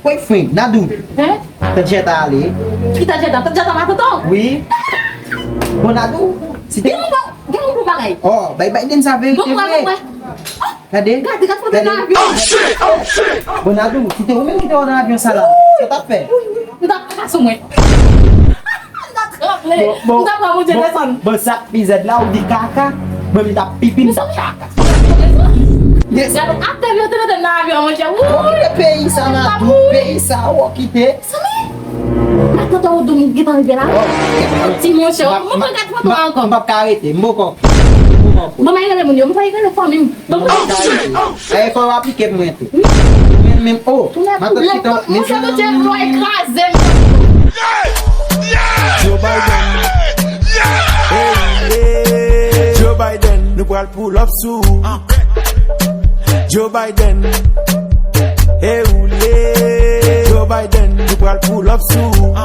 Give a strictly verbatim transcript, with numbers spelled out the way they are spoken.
Boyfriend, Nadou. Hein? Tante Jenta ale. Ki Tante Jenta? Tante Jenta matant ou? Wi. Bon, Nadou, si te... Gen yon bon, gen yon bon bagay. Oh, bay Biden sa verite vre. Gade, gade, gade foto nan avyon. Bon, Nadou, si te ou menm ki te nan avyon sa la, sa t ap fè? M t ap kase mwen. M t ap tranble. M t ap pran Bondye desann. Bon, sa pi zèd la, ou di kaka, mwen m t ap pipi, m t ap kaka. Gade, atè m yo te mete m nan avyon, monchè. Wouy! Peyi sa, Nadou, peyi sa, ou kite. Sanmi, matant ou dou m gentan rive la. Ti monchè, mwen pa gad foto ankò. M p ap ka rete, m poko. Mwen pa rele moun yo, mwen pa rele fanmi m. Mwen pa ka rete. E fò w aplike mwen tou. Mwen menm, oh, matant ki tan, mezanmi. Monchè, Bondye vle kraze m. Joe Biden. Hey, hey. Joe Biden, nou pral pull up sou ou. Joe Biden. Hey, hey. Joe Biden, nou pral pull up sou ou.